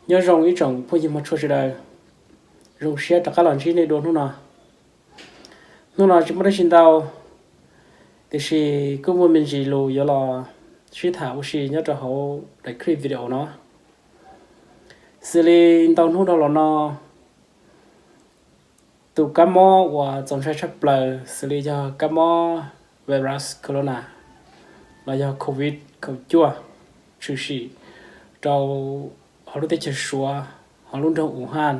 Nyob zoo ib tsoom phooj ywg mog tshua sawv daws, zoo siab rov qab los ntsib nej dua hnub no. Hnub no tsis muaj dab tsi ntau, tiam sis kuj muaj me ntsis lus yuav los sib tham ua si nyob rau hauv daim clip video no. Xws li ntau hnub dhau los no, tus kab mob uas txaus ntshai tshaj plaws xws li yog kab mob virus corona los yog covid kaum cuaj tshwm sim rau hauv lub teb chaws Suav, hauv lub nroog Wuhan,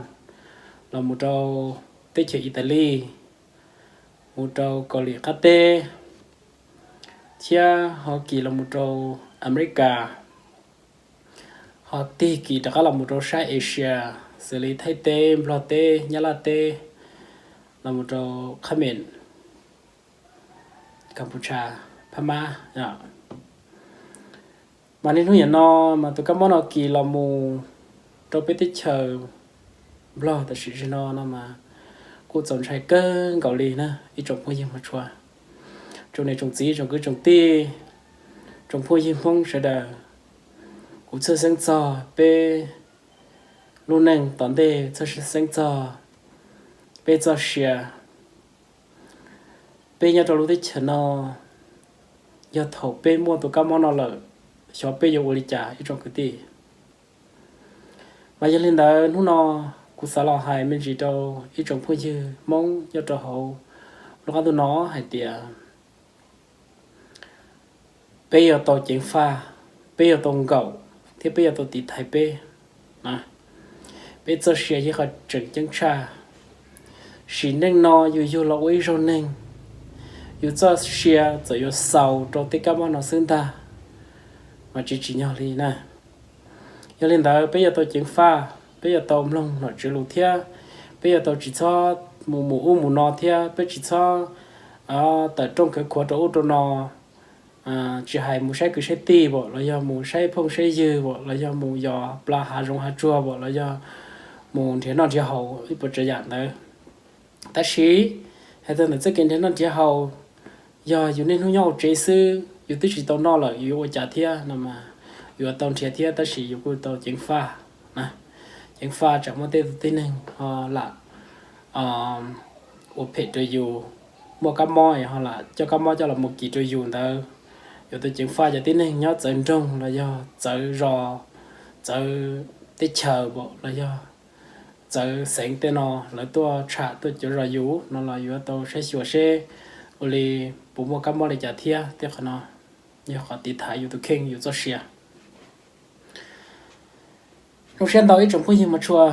los mus rau teb chaws Italy, mus rau Kaus Lim qab teb, thiab ho kis los mus rau Amelikas, ho tig kis rov qab los mus rau sab Asia, xws li Thaib teb, Nplog teb, Nyab Laj teb, los mus rau Khab Mes, Kampuchea, Phab Mab. Mas niaj hnub niam no mas tus kab mob no kis los mus rau peb teb chaws Nplog tam sim no no mas kuj txaus ntshai kawg nkaus li na ib tsoom phooj ywg mog tshua, tsoom niam tsoom txiv, tsoom kwv tsoom tij, tsoom phooj ywg Hmoob sawv daws. Kuv txhawj xeeb txog peb lub neej tom ntej, txhawj xeeb txog peb txoj sia. Peb nyob rau lub teb chaws no, yog thaum peb muaj tus kab mob no lawm, xyov peb yuav ua li cas ib tsoom kwv tij. Mas yog li ntawd hnub no kuv xav los hais me ntsis rau ib tsoom phooj ywg Hmoob nyob rau hauv lub qab ntuj no hais tias peb yuav tau ceev faj, peb yuav tau nkaum, thiab peb yuav tau tiv thaiv peb. Peb txoj sia yog qhov tseem ceeb tshaj. Sim neej no yus yug los ua ib zaug neeg, yus txoj sia txawm yuav xaus rau tej kab mob no xwb ntag, mas tsis tsim nyog li na. Yog li ntawd peb yuav tau ceev faj, peb yuav tau mloog nom tswv lus thiab, peb yuav tau tsis txhob mus mus ub mus no thiab, peb tsis txhob tawm rooj khawv khuav rau ub rau no, tsis hais mus saib kwv saib tij vom los yog mus saib phooj saib ywg vom los yog mus yos plas hav zoov hav tsuag vom los yog mus nrhiav noj nrhiav haus ib puas tsav yam ntawd. Tab sis hais txog ntawm txoj kev nrhiav noj nrhiav haus, yog yus niaj hnub nyob hauv tsev xwb yus twb tsis tau noj lawm yus yuav ua cas thiab no mas, yuav tau nrhiav thiab tab sis yus kuj tau ceev faj, ceev faj tsam muaj tej tug tib neeg ho lam ua phem rau yus, muaj kab mob ho lam coj kab mob coj los mus kis rau yus ntawd, yuav tau ceev faj cov tib neeg nyob txawv nroog los yog txawv zos, txawv teb chaws los yog txawv xeev tej no, lawv tuaj tsham tuaj cuav zos yus no los yuav tau saib xyuas seb ua li puas muaj kab mob li cas thiab. Tej qhov no yog qhov tiv thaiv yus tus kheej yus txoj sia. Zoo siab ntau ib tsoom phooj ywg mog tshua,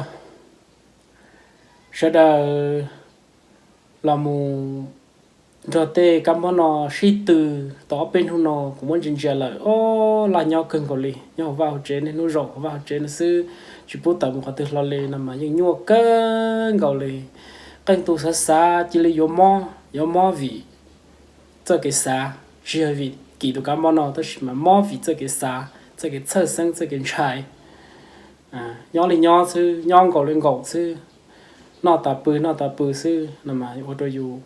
sawv daws los mus nrog tej kab mob no sib tw tau ob peb hnub no, kuv muab ntsia ntsia lawm, o, laj nyob kawg nkaus li, nyob hauv vaj hauv tsev, niaj hnub zaum hauv vaj hauv tsev no xwb, tsis pub tawm mus qhov twg hlo li no mas yeej nyuaj kawg nkaus li. Qee tus xav xav cia li yuav mob, yuav mob vim txoj kev xav, tsis yog vim kis tus kab mob no tab sis mas mob vim txoj kev xav, txoj kev txhawj xeeb, txoj kev ntshai. Nyob li nyob xwb, nyob nkaum li nkaum xwb, noj tas pw noj tas pw xwb no mas ua rau yus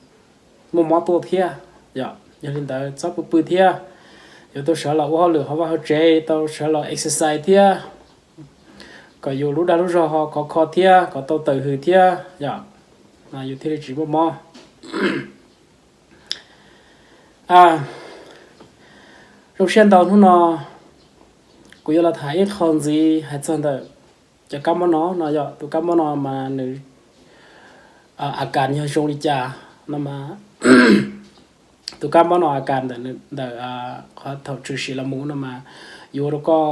muaj mob tuaj thiab. Yog li ntawd txhob pw pw thiab, yuav tau sawv los ua hauj lwm hauv vaj hauv tsev, tau sawv los exercise thiab, kom yus lub dag lub zog ho khov kho thiab kom tau tawm hws thiab, yog yus thiaj li tsis muaj mob. Zoo siab ntau hnub no kuv yuav los tham ib qho ntxiv hais txog ntawm cov kab mob no no. Yog tus kab mob no mas nws a kas yog zoo li cas no mas, tus kab mob no a kas ntawm, ntawm qhov thaum tshwm sim los mus no mas yuav ua rau koj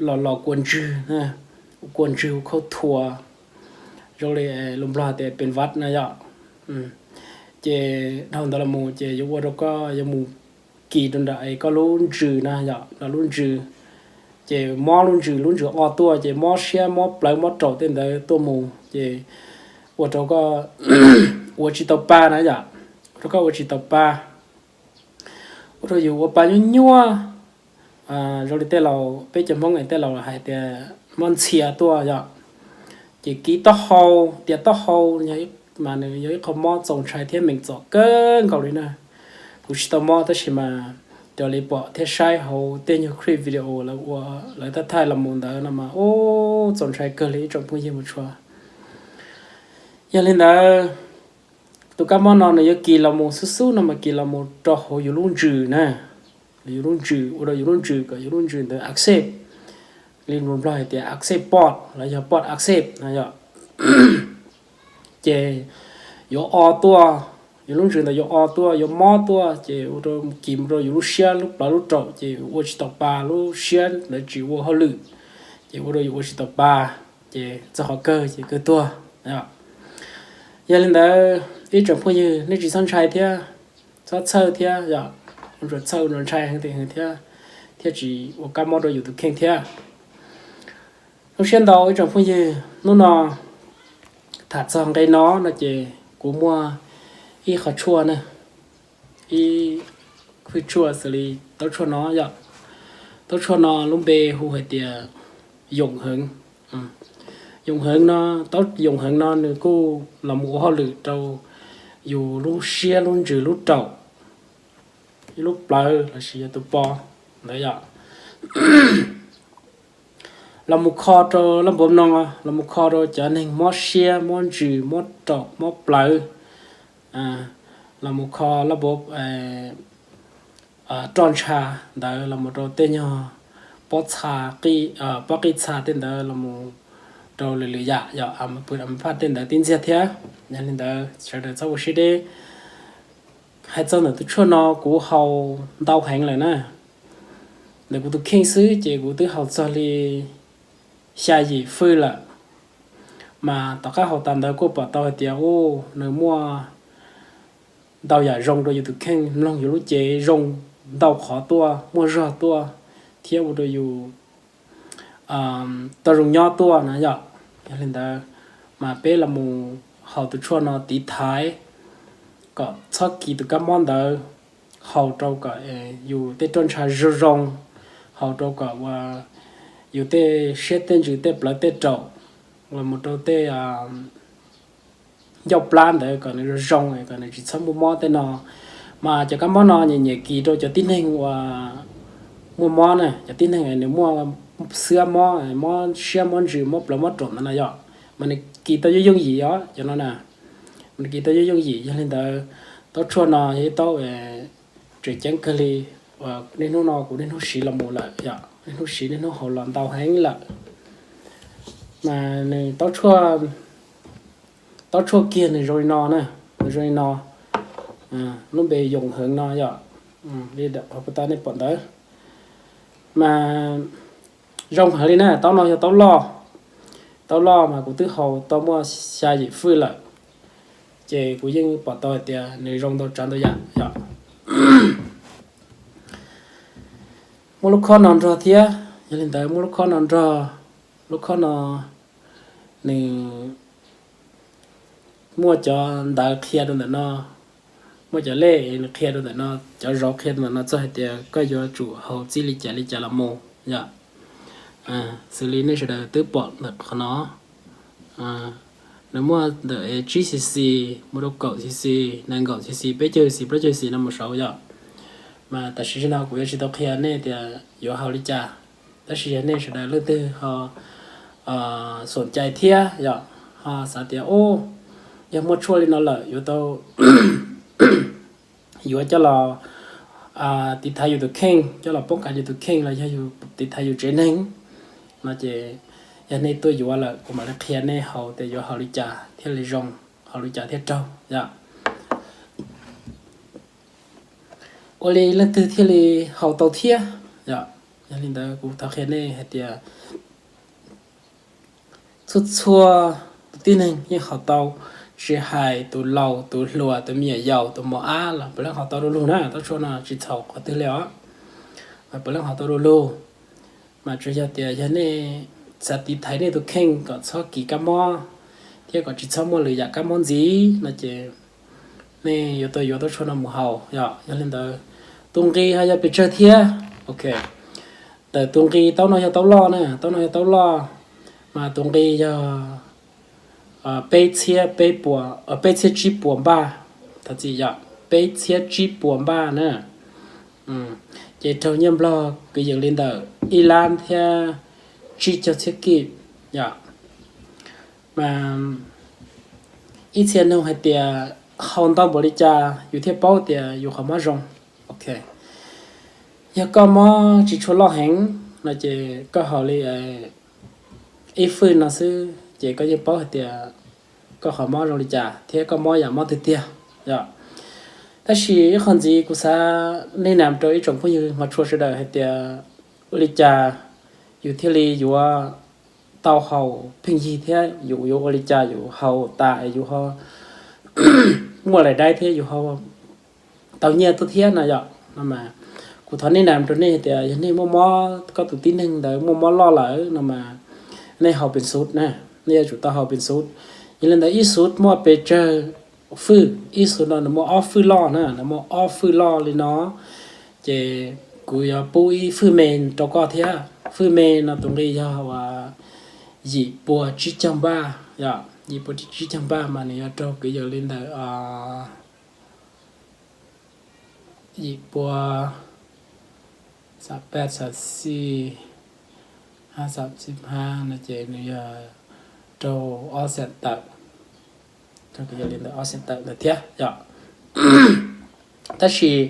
los los kua ntswg, kua ntswg ua khaub thuas, zoo li lus Nplog tias pes vaj no yog. Ces dhau ntawd los mus ces yuav ua rau koj yuav mus kis rau nram koj lub ntsws na, yog nram lub ntsws, ces mob lub ntsws, lub ntsws o tuaj ces mob siab mob plawv mob raum tej ntawd tuaj mus ces ua rau koj ua tsis tau pa na yom, ua rau koj ua tsis tau pa, ua rau yus ua pa nyuaj nyuaj. Zoo li tej laus, peb cov Hmoob tej laus hais tias mob ntxhia tuaj yom. Ces kis taub hau, tias taub hau mas nws yog ib qho mob txaus ntshai thiab meem txom kawg nkaus li na. Kuv tsis tau mob tab sis mas raws li pom thiab saib hauv tej nyuag clip video lawv ua, lawv thaij thaij los mus ntawd no mas ub, txaus ntshai kawg li ib tsoom phooj ywg mus tshua. Yog li ntawd, tus kab mob no nws yuav kis los mus xub xub no mas kis los mus rau hauv yus lub ntsws na, yus lub ntsws, ua rau yus lub ntsws kom yus lub ntsws ntawd accept, li nplog hais tias accept port los yog port accept no yom. Ces yuav o tuaj, yus lub ntsws ntawd yuav o tuaj, yuav mob tuaj, ces ua rau kis mus rau yus lub siab, lub plawv, lub raum, ces ua tsis tau pa, lub siab ntawd tsis ua hauj lwm, ces ua rau yus ua tsis tau pa, ces txog qhov kawg ces kawg tuag. Yog li ntawd ib tsoom phooj ywg nej tsis txhob ntshai thiab, txhob txhawj thiab yom, ua tsuas txhawj ua ntshai heev thiab, thiab tsis ua kab mob rau yus tus kheej thiab. Zoo siab ntau ib tsoom phooj ywg, hnub no tham txog nqe no no ces kuv muaj ib qho tshuaj na, ib khwj tshuaj xws li taub tshuaj no yom. Taub tshuaj no lub npe hu hais tias yoom heev. Yoom heev no, taub yoom heev no nws kuj los mus ua hauj lwm rau yus lub siab, lub ntsws, lub raum, lub plawv lossis yog tus po ntawd yom. Los mus kho rau lab npuav no, los mus kho rau cov neeg mob siab, mob ntsws, mob raum, mob plawv, los mus kho lab npuav roj ntsha ntawd los mus rau tej nyuag pob txha, pob qij txha tej ntawd los mus rau lwm lwm yam yom, a phaj tej ntawd tib ntxiag thiab. Yog li ntawd sawv daws txhob ua siab deb. Hais txog ntawm tus tshuaj no kuv haus ntau heev lawm na. Ntawm kuv tus kheej xwb ces kuv twb haus txog li xya yim fwj lawm. Mas tom qab haus tas ntawd kuj pom tau hais tias u, nws muaj ntau yam zoo rau yus tus kheej, mloog yus lub cev zoo ntau qhov tuaj, muaj zog tuaj, thiab ua rau yus tau zoo nyob tuaj na yom. Yog li ntawd mas peb los mus haus tus tshuaj no tiv thaiv kom txhob kis tus kab mob ntawd, haus rau kom yus tej roj ntsha zoo zoo, haus rau kom ua yus tej siab tej ntsws tej plawv tej raum los mus rau tej ncauj plab ntawd kom nws zoo zoo, kom nws tsis txhob muaj mob tej no. Mas cov kab mob no nyiam nyiam kis rau cov tib neeg uas muaj mob na, cov tib neeg nws muaj xwab mob, mob siab mob ntsws mob plawv mob raum ntawd no yom, mas nws kis tau yooj yooj yim os cov no na. Nws kis tau yooj yooj yim, yog li ntawd taub tshuaj no yog ib taub tseem ceeb kawg li uas niaj hnub no kuv niaj hnub siv los mus lawm yom, niaj hnub siv niaj hnub haus los ntau heev lawm. Mas nws taub tshuaj, taub tshuaj kiag nws zoo li no na, nws zoo li no, lub npe yoom heev no yom, li qhov kuv tau nej pom ntawd. Mas zoo heev li na, taub no yog taub loj, taub loj mas kuv twb haus tau muaj xya yim fwj lawm, ces kuv yeej pom tau hais tias nws zoo ntau tsav ntau yam yom. Muaj lub khob no nrog thiab, yog li ntawd muaj lub khob no nrog, lub khob no nws muaj cov ntawv qhia rau ntawm no, muaj cov lej nws qhia rau ntawm no, cov zauv qhia rau ntawm no txog hais tias koj yuav tsum haus txij li cas li cas los mus yom. Xws li nej sawv daws twb pom ntawm qhov no, nws muaj ntawm tsib xis xis mus rau kaum xis xis, nees nkaum xis xis, peb caug xis xis, plaub caug xis xis no mus saud yom. Mas tam sim no kuv yuav tsis tau qhia nej tias yuav haus li cas, tab sis yog nej sawv daws leej twg ho xom cai thiab yom, ho xav tias u, yog muaj tshuaj li no lawm yuav tau, yuav coj los tiv thaiv yus tus kheej, coj los poob kas yus tus kheej los yog yus tiv thaiv yus tsev neeg no ces yog nej tuaj yuav lawm kuv mam li qhia nej haus tias yuav haus li cas thiaj li zoo, haus li cas thiaj raug yom. Ua li leej twg thiaj li haus tau thiab yom. Yog li ntawd kuv thov qhia nej hais tias txhua txhua tus tib neeg yeej haus tau, tsis hais tus laus tus hluas tus me nyuam yaus tus mos ab los puav leej haus tau du lug na, taub tshuaj no tsis txhaum qhov twg li os, puav leej haus tau du lug. Mas tsuas yog tias yog nej xav tiv thaiv nej tus kheej kom txhob kis kab mob thiab kom tsis txhob muaj lwm yam kab mob ntxiv no ces nej yuav tau yuav taub tshuaj no mus haus yom. Yog li ntawd tus nqi ho yog pes tsawg thiab? Ok, ntawm tus nqi taub no yog taub loj na, taub no yog taub loj, mas tus nqi yog peb txhiab peb puas, peb txhiab tsib puas npaj, thov txim yom, peb txhiab tsib puas npaj na. Ces raug nyiaj Nplog kwv yees li ntawm ib lab thiab tsib caug txhiab kij yom. Mas ib txhia nug hais tias haus ntau npaum li cas yus thiaj paub tias yus qhov mob zoo. Ok, yog koj mob tsis tshua loj heev no ces koj haus li ib fwj no xwb ces koj yeej paub hais tias koj qhov mob zoo li cas thiab koj mob yam mob twg tiag yom. Tab sis ib qho ntxiv kuv xav nej nam rau ib tsoom phooj ywg hmov tshua sawv daws hais tias ua li cas yus thiaj li yuav tau haus pheej yig thiab yus yuav ua li cas yus haus tas es yus ho muaj lais daib thiab yus ho tau nyiaj tuaj thiab no yom. No mas kuv thov nej nam rau nej tias yog nej muaj mob, koj tus tib neeg ntawd muaj mob loj lawm no mas nej haus pes xub na, nej yuav tsum tau haus pes xub. Yog li ntawd ib xub muaj pes tsawg fwj, ib xub no nws muaj ob fwj loj na, nws muaj ob fwj loj li no ces kuv yuav pub ib fwj me rau koj thiab. Fwj me no tus nqi yog yim puas tsib caug npaj yom, yim puas tsib caug npaj mas nws yuav raug kwv yees li ntawm yim puas xam paj xam xij hab xam xij hab no ces nws yog raug ob xees tawm, raug kwv yees li ntawm ob xees tawm ntawd thiab yom. Tab sis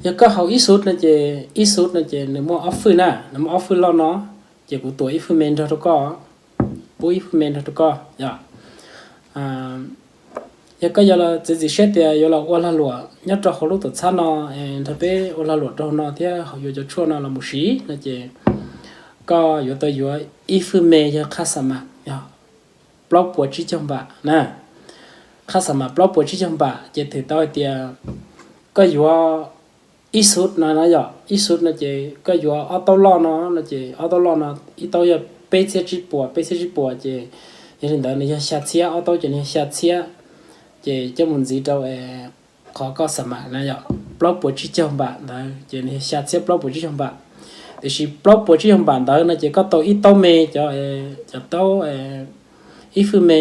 yog koj haus ib xub no ces, ib xub no ces nws muaj ob fwj na, nws muaj ob fwj loj no, ces kuv tuav ib fwj me nrog rau koj, pub ib fwj me nrog rau koj yom. Yog koj yuav los txiav txim siab tias yuav los ua lag luam nyob rau hauv lub tuam txhab no, nrog peb ua lag luam rau hauv no thiab yuav cov tshuaj no los mus siv no ces koj yuav tau yuav ib fwj me yog qhab xa mas yog plaub puas tsib caug npam na. Qhab xa mas plaub puas tsib caug npam ces thwm tau hais tias koj yuav ib xub no no yom, ib xub no ces koj yuav ob taub loj no no ces ob taub loj no ib taub yog peb txhiab tsib puas, peb txhiab tsib puas ces yog li ntawd nws yog xya txhiab, ob taub ces nws yog xya txhiab. Ces coj mus ntxiv rau qhov koj xa mas na yom, plaub puas tsib caug npam ntawd ces nws yog xya txhiab plaub puas tsib caug npam. Tiam sis plaub puas tsib caug npam ntawd no ces koj tau ib taub me, cov, cov taub ib fwj me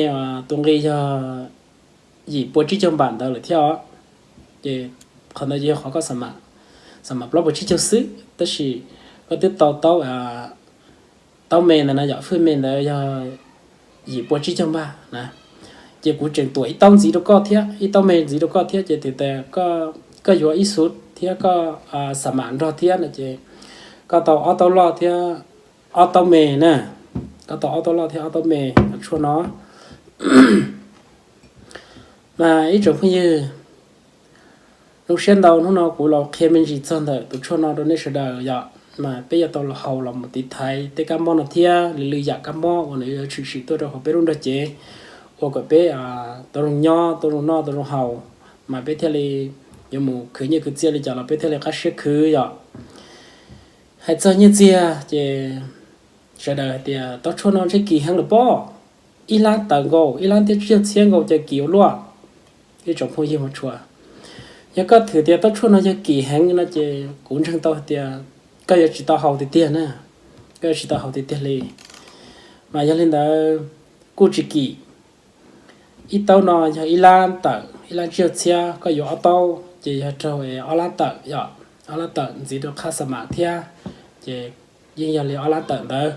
tus nqi yog yim puas tsib caug npam ntawd lawm thiab os. Ces qhov ntawd ces yog qhov koj xa mas, xa mas plaub puas tsib caug xwb, tab sis koj twb tau taub, taub me ntawd na yom, fwj me ntawd yog yim puas tsib caug npaj na. Ces kuv tseem tuam ib taub ntxiv rau koj thiab, ib taub me ntxiv rau koj thiab ces tias koj yuav ib xub thiab koj xa mas nrog thiab no ces koj tau ob taub loj thiab ob taub me na. Koj tau ob taub loj thiab ob taub me cov tshuaj no. Mas ib tsoom phooj ywg, zoo siab ntau hnub no kuv los qhia me ntsis txog ntawm tus tshuaj no rau nej sawv daws yom. Mas peb yuav tau los haus los mus tiv thaiv tej kab mob no thiab, lwm lwm yam kab mob uas nws yuav tshwm sim tuaj rau hauv peb lub nrog cev, ua kom peb tau zoo nyob, tau zoo noj, tau zoo haus, mas peb thiaj li yuav mus khwv nyiaj khwv txiaj li cas los peb thiaj li qab siab khwv yom. Hais txog nyiaj txiag ces sawv daws hais tias taub tshuaj no ntshe kim heev lawm pob, ib lab tawm nkaus, ib lab thiab tsib caug txhiab nkaus cas kim ua luaj. Ib tsoom phooj ywg hmov tshua, yog koj thwm tias taub tshuaj no yog kim heev no ces kuv ntseeg tau hais tias koj yuav tsis tau haus tiag tiag na, koj yuav tsis tau haus tiag tiag li. Mas yog li ntawd kuj tsis kim. Ib taub no yog ib lab tawm, ib lab tsib caug txhiab, koj yuav ob taub ces yog raug ob lab tawm yom, ob lab tawm ntxiv rau qhab xa mas thiab, ces yeej yog li ob lab tawm ntawd.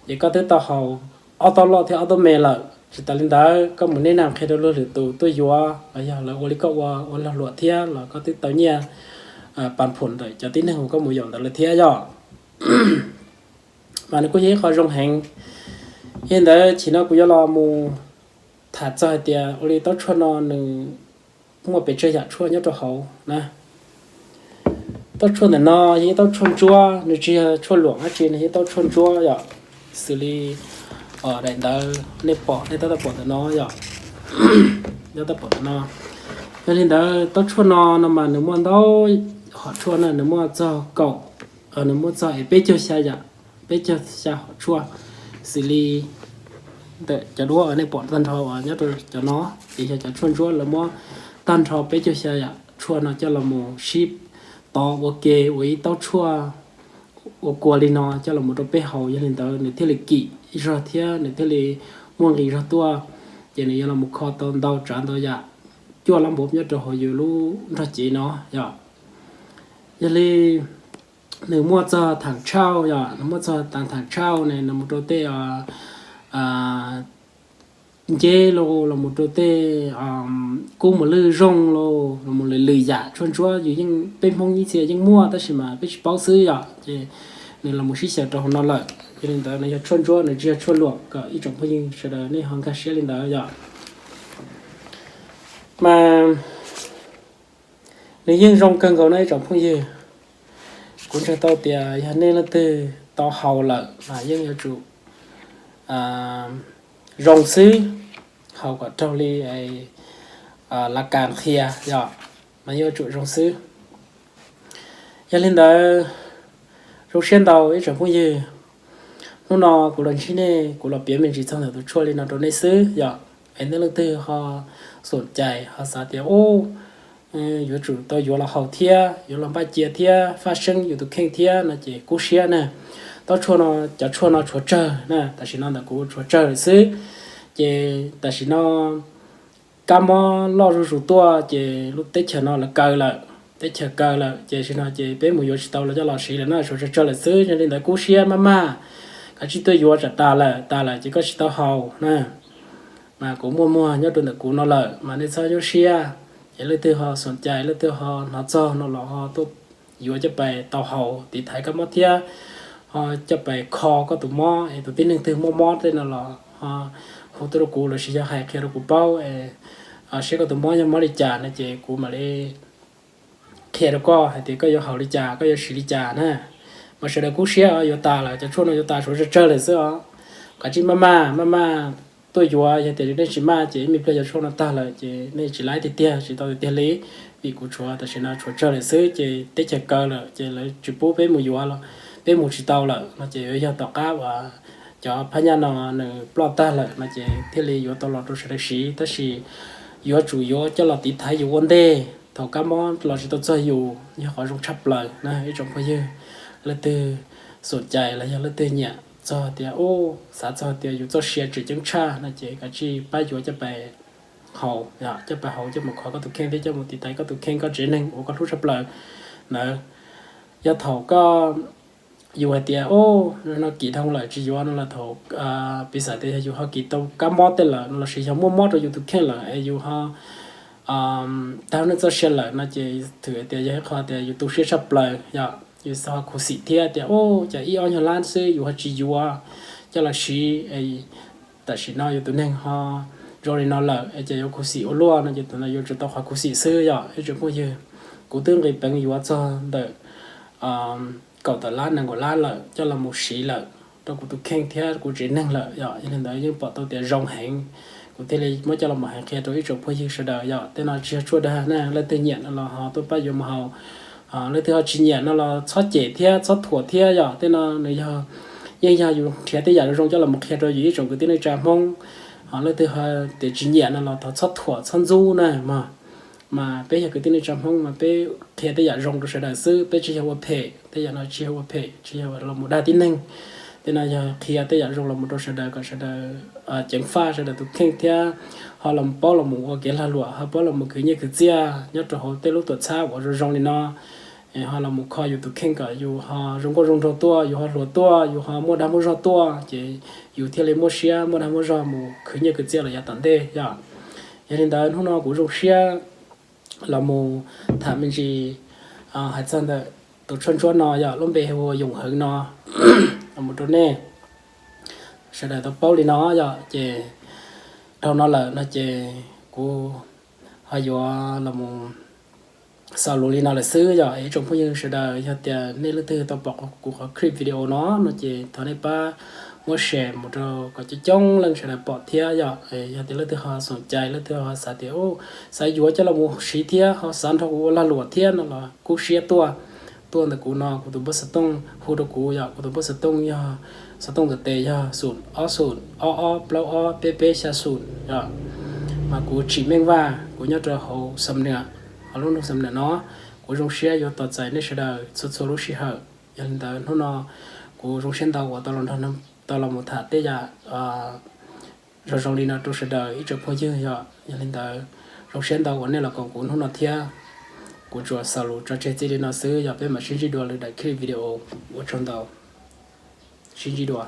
Ces koj twb tau haus ob taub loj thiab ob taub me lawm. Tsis tas li ntawd koj mus neb na qhia rau luag lwm tus tuaj yuav los yog lawv ua li koj ua, ua lag luam thiab los koj twb tau nyiaj pam phum ntawm cov tib neeg uas koj mus yaum ntawd lawm thiab yom. Mas nws kuj yog ib qho zoo heev. Yog li ntawd chim no kuv yuav los mus tham txog hais tias ua li taub tshuaj no nws muaj pes tsawg yam tshuaj nyob rau hauv na. Taub tshuaj ntawm no yog ib taub tshuaj ntsuab, nws tsis yog tshuaj luam dab tsi, nws yog ib taub tshuaj ntsuab yom, xws li daim ntawd nej pom, nej tab tom pom ntawm no yom, tab tom pom ntawm no. Yog li ntawd taub tshuaj no no mas nws muaj ntau hom tshuaj na, nws muaj txog kaum, nws muaj txog es peb caug xya yam, peb caug xya hom tshuaj, xws li ntawm cov duab uas nej pom tag nrho uas nyob rau cov no ces yog cov tshuaj ntsuab, lawv muab tag nrho peb caug xya yam tshuaj no coj los mus sib tov ua ke ua ib taub tshuaj ua kua li no coj los mus rau peb haus. Yog li ntawd nws thiaj li kim zog thiab nws thiaj li muaj nqis zog tuaj, ces nws yuav los mus kho tau ntau tsav ntau yam cuaj lab npuv nyob rau hauv yus lub nrog cev no yom. Yog li nws muaj txog thaam tshauj, yog nws muaj txog thaam tshauj ne, nws mus rau tej nceb los, los mus rau tej kub mus lwj zooj los, los mus lwm lwm yam tshuaj ntsuab yus yeej, peb Hmoob ib txhia yeej muaj tab sis mas peb tsis paub xwb yom. Ces nws los mus sib xyaw rau hauv no lawm, yog li ntawd nws yog tshuaj ntsuab, nws tsis yog tshuaj luam, kom ib tsoom phooj ywg sawv daws nej ho nkag siab li ntawd yom. Mas nws yeej zoo kawg nkaus no ib tsoom phooj ywg. Kuv ntseeg tau tias yog nej leej twg tau haus lawm mas yeej yuav tsum zoo xwb, haus kom raug li lav kas qhia yom, mas yeej yuav tsum zoo xwb. Yog li ntawd, zoo siab ntau ib tsoom phooj ywg, hnub no kuv los ntsib nej, kuv los piav me ntsis txog ntawm tus tshuaj li no rau nej xwb yom. Es nej leej twg ho xoom cai ho xav tias, u, yuav tsum tau yuav los haus thiab, yuav los npaj cia thiab, faj seeb yus tus kheej thiab no ces kub siab na. Tab tshuaj no, cov tshuaj no tshuav tsawg na, tam sim no ntawm kuv tshuav tsawg lawm xwb. Ces tam sim no kab mob loj zuj zus tuaj ces lub teb chaws no lawv kaw lawm, teb chaws kaw lawm ces tam sim no ces peb mus yuav tsis tau los coj los siv lawm na, tshuav tsawg tsawg lawm xwb. Yog li ntawd kub siab maj maj, kav tsij tuaj yuav tsam tas lawm, tas lawm ces koj tsis tau haus na. Mas kuv muaj muag nyob rau ntawm kuv no lawm mas nej txhob nyuaj siab. Ces leej twg ho xoom cai, leej twg ho hnov txog no los ho tuaj yuav coj pais tau haus tiv thaiv kab mob thiab ho coj pais kho koj tus mob. Es tus tib neeg twg muaj mob tej no los ho hu tuaj rau kuv lossis yog hais qhia rau kuv paub es seb koj tus mob yog mob li cas no ces kuv mam li qhia rau koj hais tias koj yuav haus li cas, koj yuav siv li cas na. Mas sawv daws kub siab os, yuav tas lawm, cov tshuaj no yuav tas, tshuav tsawg tsawg lawm xwb os. Kav tsij maj maj maj maj tuaj yuav, yog tias nej tsis maj ces ib me pliag cov tshuaj no tag lawm ces nej tsis laib tiag tiag, tsis tau tiag tiag li. Vim kuv tshuav tam sim no tshuav tsawg lawm xwb ces teb chaws kaw lawm ces lawv tsis pub peb mus yuav los peb mus tsis tau lawm no ces yuav yog tom qab uas cov phab nyaj no nws ploj tag lawm no ces thiaj li yuav tau los rau sawv daws siv. Tab sis yuav tsum yuav coj los tiv thaiv yus ua ntej thaum kab mob los tsis tau txog yus, yog qhov zoo tshaj plaws na ib tsoom phooj ywg. Leej twg xoom cai los yog leej twg nyiam txog tias, u, xav txog tias yus txoj sia tseem ceeb tshaj no ces kav tsij pab yuav coj pais haus, coj pais haus coj mus kho koj tus kheej thiab coj mus tiv thaiv koj tus kheej, koj tsev neeg uas koj hlub tshaj plaws ntawd. Yog thaum koj, yus hais tias, u, no kis dhau lawm tsis yuav no los thaum, piv xam tias yog yus ho kis tau kab mob tej lawm no lossis yog muaj mob rau yus tus kheej lawm es yus ho tag nej txoj sia lawm no ces thwm tias yog ib qho tias yus tu siab tshaj plaws yom. Yus ho khuv xim thiab tias, u, cas ib ob nyuag lab xwb yus ho tsis yuav coj los siv, tam sim no yus tus neeg ho zoo li no lawm es ces yuav khuv xim ua luaj no ces thaum no yuav tsum tau qhov khuv xim xwb yom ib tsoom phooj ywg. Kuv twb nqis peev yuav txog ntawm kaum tawm lab nees nkaum lab lawm coj los mus siv lawm rau kuv tus kheej thiab kuv tsev neeg lawm yom. Yog li ntawd yeej pom tau tias zoo heev, kuv thiaj li muab coj los mus hais qhia rau ib tsoom phooj ywg sawv daws yom. Tej no tsis yog tshuaj dag na, leej twg nyiam no los ho tuaj pab yuav mus haus, leej twg ho tsis nyiam no los txhob cem thiab txhob thuam thiab yom. Tej no nws yog, yeej yog yus nrhiav tej yam zoo zoo coj los mus qhia rau yus ib tsoom kwv tij neej tsa Hmoob. Ho leej twg ho tias tsis nyiam no los thov txhob thuam txhob ntxub na mog. Mas peb yog kwv tij neej tsa Hmoob mas peb qhia tej yam zoo rau sawv daws xwb, peb tsis yog ua phem, tej yam no tsis yog ua phem, tsis yog los mus dag tib neeg. Tej no yog qhia tej yam zoo los mus rau sawv daws kom sawv daws ceev faj sawv daws tus kheej thiab ho los paub los mus ua kev lag luam, ho paub los mus khwv nyiaj khwv txiaj nyob rau hauv tej lub tuam txhab uas zoo zoo li no. Ho los mus kho yus tus kheej kom yus ho zoo nkauj zoo nraug tuaj, yus ho hluas tuaj, yus ho muaj dag muaj zog tuaj ces yus thiaj li muaj siab muaj dag muaj zog mus khwv nyiaj khwv txiaj los yav tom ntej yom. Yog li ntawd hnub no kuv zoo siab los mus tham me ntsis hais txog ntawm tus tshuaj ntsuab no yom, lub npe hu ua yoom hawv no los mus rau nej sawv daws tau paub li no yom. Ces dhau no lawm no ces kuv ho yuav los mus xaus lus li no lawm xwb yom. Ib tsoom phooj ywg sawv daws yog tias nej leej twg tau pom kuv qhov clip video no no ces thov nej pab muab share mus rau kom coob coob leej sawv daws pom thiab yom. Yog tias leej twg ho xoom cai, leej twg ho xav tias xav yuav coj los mus siv thiab ho xav nrog kuv ua lag luam thiab no los kub siab tuaj, tuaj ntawm kuv no, kuv tus npawb xov tooj hu rau kuv yom. Kuv tus npawb xov tooj yog, xov tooj ntawm tes yog xum ob xum ob ob plaub ob peb peb xya xum yom. Mas kuv Tsim Meej Vaj, kuv nyob rau hauv Xam Nuam, hauv lub nroog Xam Nuam no. Kuv zoo siab yuav tos txais nej sawv daws txhua txhua lub sij hawm. Yog li ntawd hnub no kuv zoo siab ntau uas tau los mus tham tej yam zoo zoo li no rau sawv daws ib tsoom phooj ywg yom. Yog li ntawd zoo siab ntau uas nej los koom kuv hnub no thiab. Kuv tsuas xaus lus tso tseg txij li no xwb, yog peb mam sib ntsib dua lwm daim clip video. Ua tsaug ntau, sib ntsib dua.